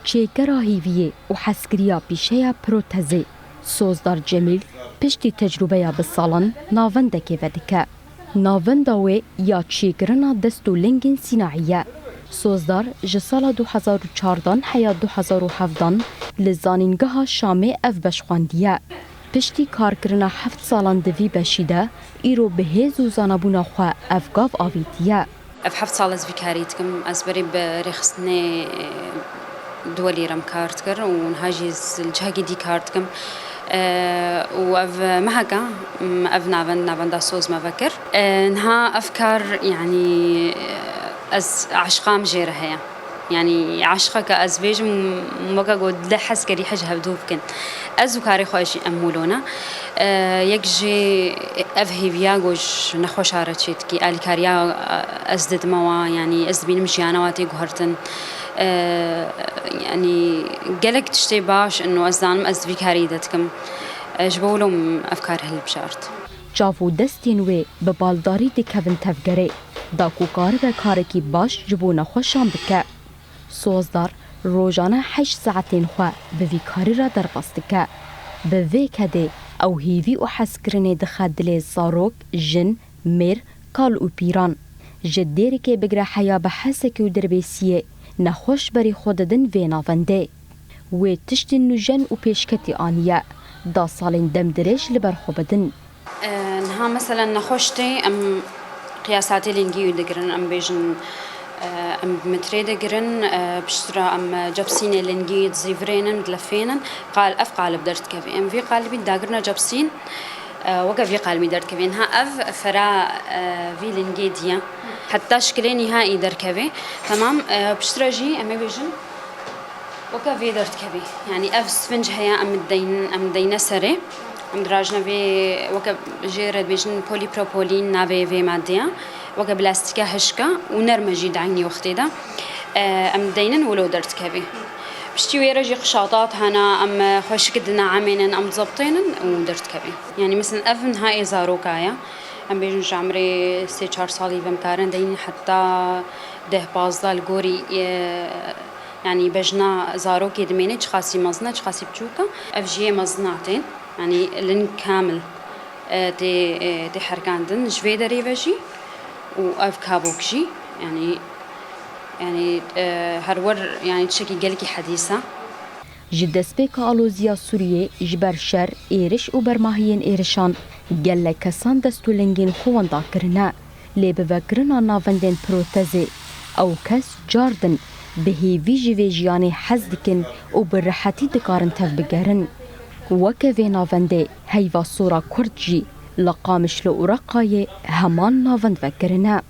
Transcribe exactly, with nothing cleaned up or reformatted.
Çêkera hêviyê û hezkiriya pîşeya protezê, Sozdar Cemîl piştî tecrûbeya bi salan navendekê vedike. Navenda wê ya çêkirina dest û lingên sînaî ye. Sozdar ji sala du hezar û çardan heya du hezar û hevdan li Zanîngeha Şamê ev beş xwendiye. Piştî karkirina heft salan di vî beşî de, îro bi hêz û zanabûna xwe ev gav avêtiye. Ev heft sal ez vî karî dikim. Ez berê bi rêxistinê duwelî re em kar dikir û niha jî ez li cihekî dî kar dikim. E, û ev meheke, m, ev navend, navenda soz me vekir. E, niha ev kar, yanî, ez aşiqa min jê re heye. Yanî aşiqeke ez bêjim, weke ku dilê hez kerî hej hevdû bikin. Ez û karê xwe jî em wilo ne. E, yek jî ev hêviya ku ji nexweşa re çêdikî, alîkariya ez didime wa, yanî ez dibînim jiyana wa tê guhertin. E, yanî gelek tiştê baş in û ez zanim ez vî karî de dikim. E, ji bo wilo min ev kar hilbijart. Çav û destên wê bi baldarî dikevin tevgerê, da ku karibe karekî baş ji bo nexweşan bike. Sozdar rojane heşt saetên xwe bi vî karî re derbas dike. Bi vê kedê ew hêvî û hezkirinê dixe dilê zarok, jin, mêr, kal û pîran. Ji dêrikê bigire heya bi hezekê û dirbêsiyê nexweş berî xwe didin vê navendê. Wê tiştên nûjen û pêşketî aniye, da salên demdirêj li ber xwe bidin. E, niha meselen nexweş tê, em qiyasatê lingî wî digirin, em bêjin, e, em bi metrê digirin, e, piştre em cepsînê lingî dizîvirênin, dilefênin, qal-, ev qalib derdikevê. Em vî qalibî dagirine cepsîn, e, weke vî qalibî derdikevê. Niha ev fera, e, vî lingê diye. Heta şikilê nîhaî derkevê. Temam, e, piştre jî em ê bêjin, weke vê derdikevê. Yanî ev sfinc heye, em dideynin, em dideyne serê. Em dirajine vê, weke jê re dibêjin polîpropolîn navê vê madeya. Weke plastîke hişk e û nerm e jî di eynî wextê de. E, em dideynin wilo derdikevê. Piştî wê re jî qişatat hene, em xweşik dineemênin, em dizebitênin û derdikevê. Yanî mesela ev niha ê zaroka ye. Em bêjin ji emrê sê çar salî ve em karin deynin heta deh pazdeh li gorî, e, Yanî bejna zarokê dimêne çiqasî mezin e, çiqasî biçûk e. Ev jî yê mezin a tên. Yanî ling kamil, e, tê, e, tê herikandin ji vê derê ve jî û ev kabok jî. Yanî, yanî, e, her wer, yanî tiştekî gelekî hedîs e. Ji destpêka aloziya Sûriyê ji ber şer, êriş û bermahiyên êrişan gelek kesan dest û lingên xwe wenda kirine. Lê bi vekirina navendên protezê ew kes cardin bi hêvî ji vê jiyanê hez dikin û bi rihetî dikarin tevbigerin. Weke vê navendê heyva sora Kurd jî li Qamişlo û Reqayê heman navend vekirine.